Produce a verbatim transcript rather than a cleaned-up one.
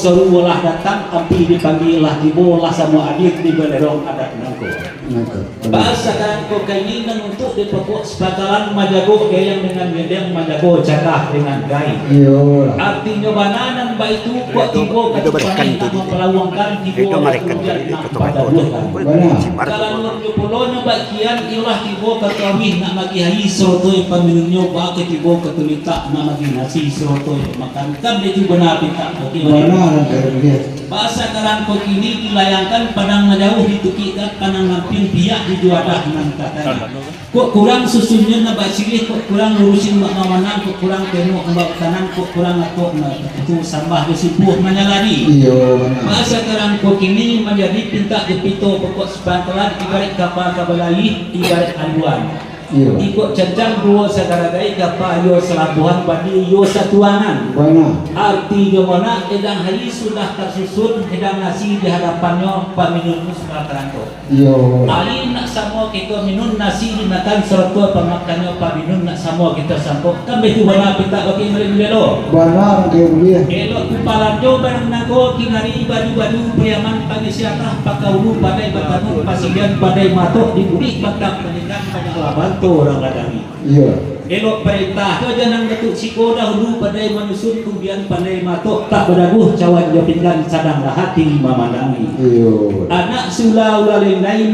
Saruo lah datang, ampia dipanggia lah tibo, lah samo hadir di balerong adat nangko. Nangko. Baa sakarang ko kini nan untuak dipokok sapangkalan manjago gayang dengan gendeng, manjago cagah dengan gai. Iyolah. Artinyo bana nan baitu, kok tibo ka Cipanih nak mampalawangkan, tibo ka Tujuan nak mampadabuahkan. Bana. Kalau nyo pulo nyo bakian, iyolah tibo ka Tuamih nak magiah aia, saroto paminumnyo baa ka tibo ka Tulintak nak magiah nasi, saroto makan. Kan baitu bana pintak, oke, bana. Bana, Angku Rudiah. Baa sakarang ko kini dilayangkan, pandang nan jauah ditukikkan, pandang nan pin pihak dijuadah nan katanya. Kok kurang susunnyo nan basiriah, kok kurang lurusin bak mamanang, kok kurang tengok bak tanang, kok kurang atok nan itu sambah jo simpuah manjalani. Iyo, bana. Baa sakarang ko kini manjadi pintak jo pito pokok sapangkalan, ibaraik kapa ka balayia, ibaraik aluan. Iyo. Ikok cancang duo sagaragai, kapa iyo salabuahan, bandi iyo satuangan. Bana. Arti jo makna, edang aia sudah tasusun, edang nasi di hadapannyo, paminumnyo sudah tarantok. Iyo. Aia nak samo kito minun, nasi dimakan, saroto pamakannyo paminun nak samo kito sangkok. Kan baitu bana pintak bagi mari bulelo. Bana, Angku Rudiah. Elok kumpalan jo barang nago, kinari baju-baju, Pariaman pangisi atah, Pakaulu pandai batanun, Pasirian pandai matok, di bulik batang paninggan, banyak laban tu urang ladangi. Iyo. Elok parentah tu, jangan Datuak Siko dahulu pandai manyusun, kumbian pandai matok, tak badaguah cawan jo pinggan, sadanglah hati mamandangi. Iyo. Anak sula ulaleng lain.